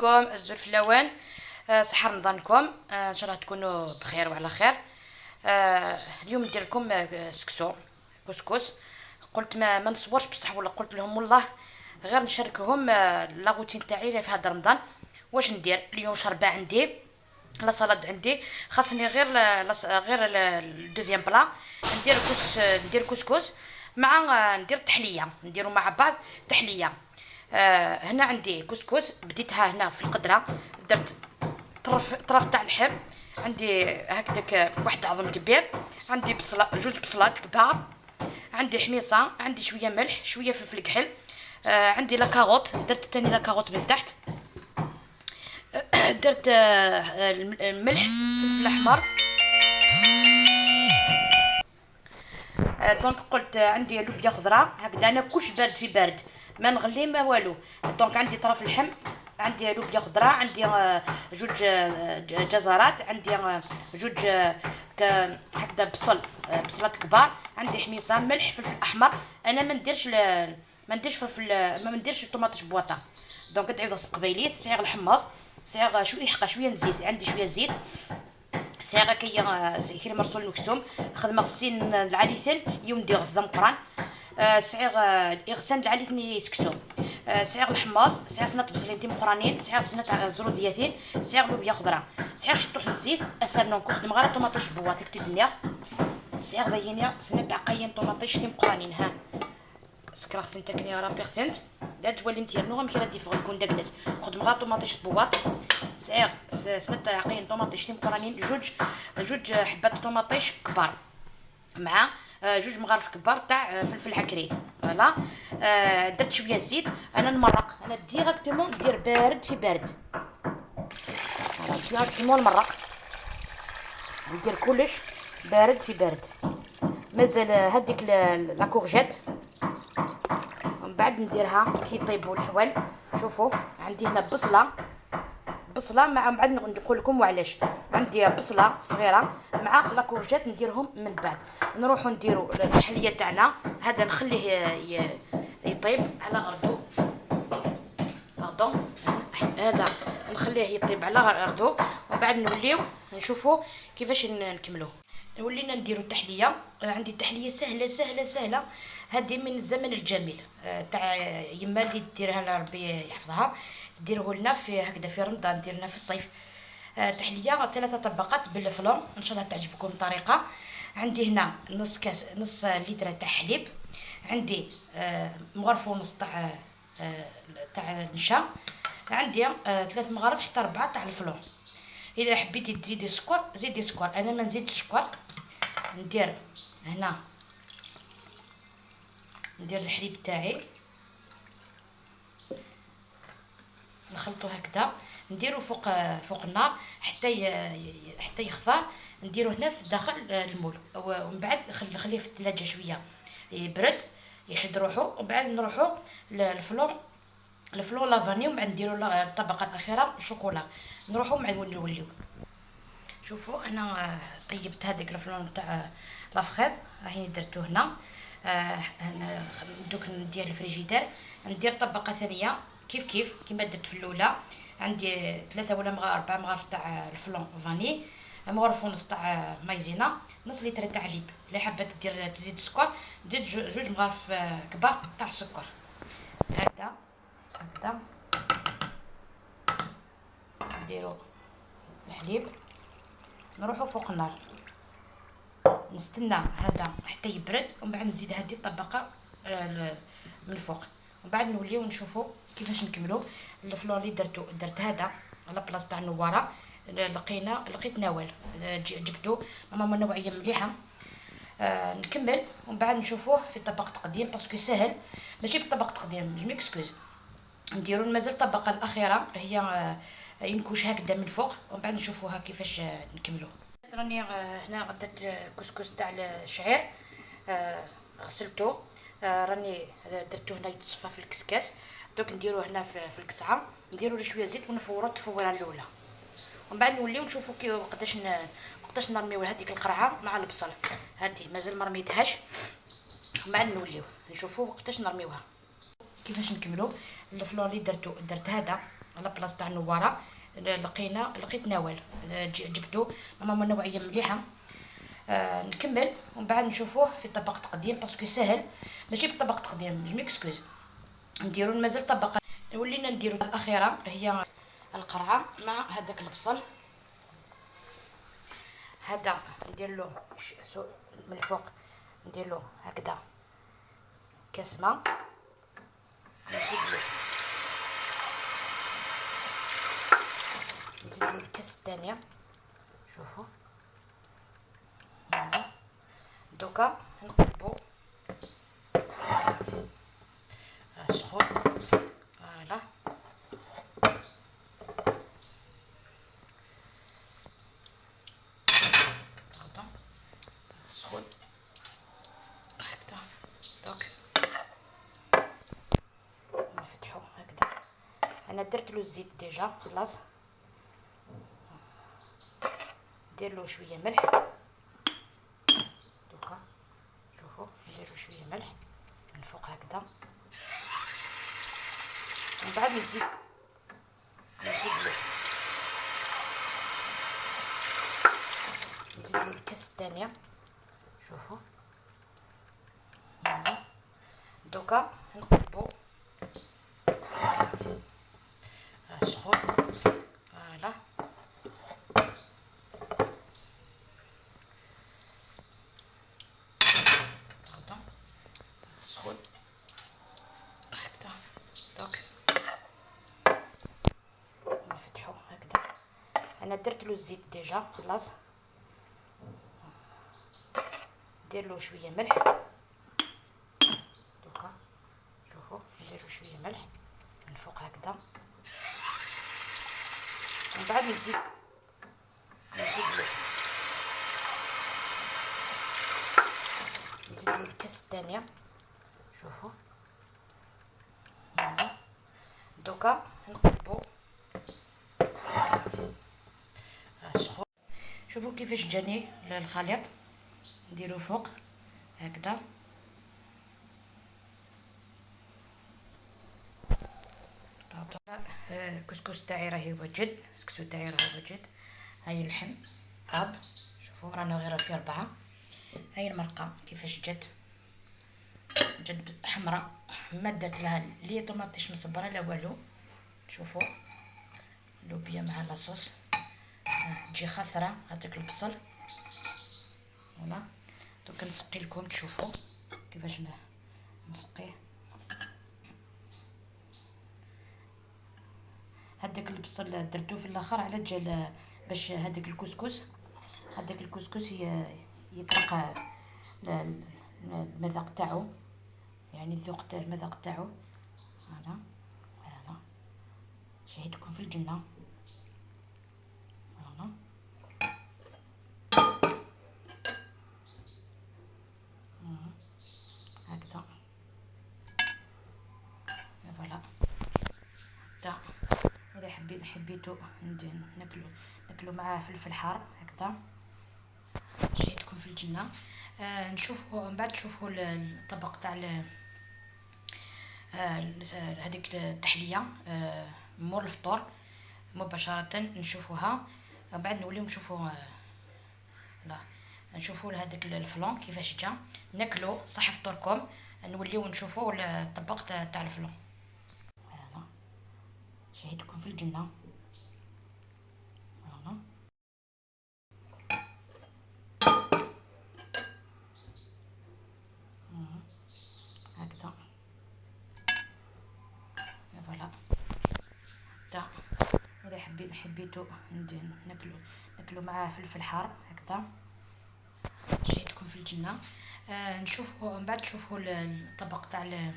عليكم الزول فلاوان، صحة رمضانكم، ان شاء الله تكونوا بخير وعلى خير. اليوم ندير لكم سكسو كسكس. قلت ما نصورش بصح ولا قلت لهم والله غير نشاركهم la routine تاعي في هذا رمضان. واش ندير اليوم؟ شربه عندي، la salade عندي، خاصني غير ال deuxième plat. ندير كسكس مع ندير تحليه، نديرو مع بعض تحليه. هنا عندي كسكس بديتها هنا في القدره، درت طرف طرف تاع اللحم، عندي هكذاك واحد عظم كبير، عندي بصله، جوج بصلات كبار، عندي حميصه، عندي شوية ملح، شوية فلفل كحل، عندي la carotte، درت تاني la carotte من تحت، درت الملح، فلفل احمر. donc قلت عندي لوبيا خضراء هكذا، انا كلش بارد في بارد، ما نغلي ما والو. donc عندي طرف اللحم، عندي لوبيا خضراء، عندي جوج جزرات، عندي جوج هكذا بصل، بصلات كبار، عندي حميصه، ملح، فلفل احمر. انا ما نديرش فلفل، ما نديرش طوماطيش بواطه. donc تعيط قبيليت سعيغ الحمص، سعيغ شوية حقا شوية نزيت، عندي شوية زيت سعيغ كي كي مرسول مكسوم خدمة غسين العليثن يوم دي غصدا مقران، سعيغ إغسان العليثن يسكسو، سعيغ الحماص، سعيغ سنة بصلين تي مقرانين، سعيغ سنة زرودياتين، سعيغ لوبيا خضراء، سعيغ شطوح الزيت اسر نكو خدم غير طوماطيش بواطي كتي دنيا، سعيغ ضينيا سنة تاع قاين طوماطيش تي مقرانين. ها سكراختن تاكني راه بيغثنت دا تولي نتيرنو غير كي ديفغ الكون داك الناس خدم غير طوماطيش بواط، سعيغ سنة تاع قاين طوماطيش تي مقرانين، جوج حبات طوماطيش كبار مع جوج مغارف كبار تاع فلفل عكري. voilà، درت شوية زيت. انا نمرق، انا directement ندير بارد في بارد، directement نمرق، ندير كلش بارد في بارد. مازال هذيك la courgette ومن بعد نديرها كي يطيبوا الحوال. شوفوا عندي هنا بصله، بصله مع من بعد نقول لكم وعلاش. عندي بصله صغيرة مع la courgette نديرهم من بعد. نروحو نديرو التحلية تاعنا. هذا نخليه يطيب على غردو، pardon، هذا نخليه يطيب على غردو ومن بعد نوليو نشوفو كيفاش نكملو. ولينا نديرو التحليه. عندي التحلية سهلة سهلة سهله، هذه من الزمن الجميل، تاع يما اللي ديرها لنا ربي يحفظها، ديرة لنا في هكذا في رمضان، دير لنا في الصيف. تحلية 3 طبقات بال flan، ان شاء الله تعجبكم الطريقة. عندي هنا نص كاس، نص لتر تاع حليب، عندي مغرف ونص تاع النشا، عندي 3 مغارف حتى 4 تاع ال flan. اذا حبيتي تزيدي سكر زيدي سكر، انا ما نزيدش سكر. ندير هنا ندير الحليب تاعي، نخلطو هكذا، نديرو فوق النار حتى يخفى. نديرو هنا في داخل ال moule، ومن بعد نخليه في الثلاجة شوية يبرد يشد روحو، ومن بعد نروحو ال flan la vanille، ومن بعد نديرو الطبقة الاخيرة شوكولا. نروحو مع نوليو. شوفوا انا طيبت هذيك ال flan تاع la fraise، راهي درتو هنا. دوك ندير الفريجيدير، ندير طبقه ثانية كيف كيف كيما درت في الاولى. عندي 3 ولا 4 مغارف تاع ال flan vanille، مغرف ونص تاع مايزينا، نص لتر تاع حليب. اللي حابة دير تزيد السكر تزيد جوج مغارف كبار تاع السكر. هكذا هكذا نديرو الحليب، نروحو فوق النار، نستنى هذا حتى يبرد، ومن بعد نزيد هذه الطبقة من الفوق، ومن بعد نوليو نشوفو كيفاش نكملو ال flan اللي درتو. درت هذا على بلاصة تاع النواره، لقيت نوال، جبتو ماما نوعية مليحة. نكمل ومن بعد نشوفوه في طبق تقديم، parce que سهل ماشي بطبق تقديم، je m'excuse. نديرو مازال الطبقة الاخيرة هي une couche هكذا من فوق، ومن بعد نشوفوها كيفاش نكملو. راني هنا درت الكسكس تاع الشعير، غسلته، راني درتو هنا يتصفى في الكسكاس. دوك نديرو هنا في القصعه، نديرو شوية زيت ونفورو التفويره الاولى، ومن بعد نوليو نشوفو كي وقتاش نرميو هذيك القرعة مع البصل. هذه مازال ما رميتهاش، ومن بعد نوليو نشوفو وقتاش نرميوها كيفاش نكملو ال flan اللي درتو. درت هذا على place تاع النواره لقيت نوال جبتو ماما نوعية مليحة. نكمل ومن بعد نشوفوه في طبق تقديم parce que سهل، ماشي بطبق تقديم، je m'excuse، نديرو مازال طبقه. ولينا نديرو الاخيرة هي القرعة مع هذاك البصل هذا، ندير له من الفوق، ندير له هكذا كاس ماء، نزيد له الكاس الثانية. شوفوا دوكا نقلبو سخون، voilà سخون هكذا. دوك نفتحو هكذا، انا درت له الزيت déjà خلاص. ندير له شوية ملح دوكا، شوفوا ندير له شوية ملح من فوق هكذا، ومن بعد نزيد له الكاس الثانية. شوفوا دوكا نقلبو سخون، voilà سخون هكذا. دوك نفتحو هكذا، انا درت له الزيت déjà خلاص. ندير له شوية ملح دوكا، شوفوا ندير له شوية ملح من الفوق هكذا، ومن بعد نزيد له الكاس الثانية. شوفوا دوكا نقلبو سخون. شوفوا كيفاش جاني الخليط، نديرو فوق هكذا. الكسكس تاعي راهي واجد، الكسكسو تاعي راهي واجد. هاي اللحم طاب، شوفوا رانا غير في 4. هاي المرقه كيفاش جات، جات حمراء، ما دات لها لي طوماطيش مصبره لا والو. شوفوا لوبيا مع la sauce تجي خاثره، هذاك البصل voilà. دوك نسقي لكم تشوفوا كيفاش نسقيه. هذاك البصل درتو في الاخر على جال باش هذاك الكسكس يطلق المذاق تاعو، يعني الذوق تاع المذاق تاعو. voilà voilà، شهيتكم في الجنة. voilà هكذا voilà. هكذا اذا حبيتو ناكلو معاه فلفل حار هكذا. شهيتكم في الجنة. نشوفوا من بعد، تشوفوا الطبق تاع هذيك التحلية مور الفطور مباشرة نشوفوها. من بعد نوليو نشوفوا لا نشوفوا هذاك ال flan كيفاش جا، ناكلو صح فطوركم، نوليو نشوفوا الطبق تاع ال flan. voilà شهيتكم في الجنة. voilà هكذا voilà. هكذا اذا حبيتو ناكلو معاه فلفل حار هكذا. شهيتكم في الجنة. نشوفوا من بعد، تشوفوا الطبق تاع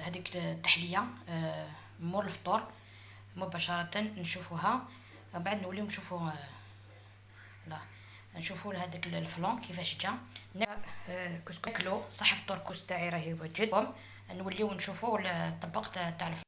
هذيك التحلية مور الفطور مباشرة نشوفوها. من بعد نوليو نشوفوا لا نشوفوا هذاك ال flan كيفاش جا. ناكلو صح فطور، الكسكس تاعي راهي واجد، نوليو نشوفوا الطبق تاع ال flan.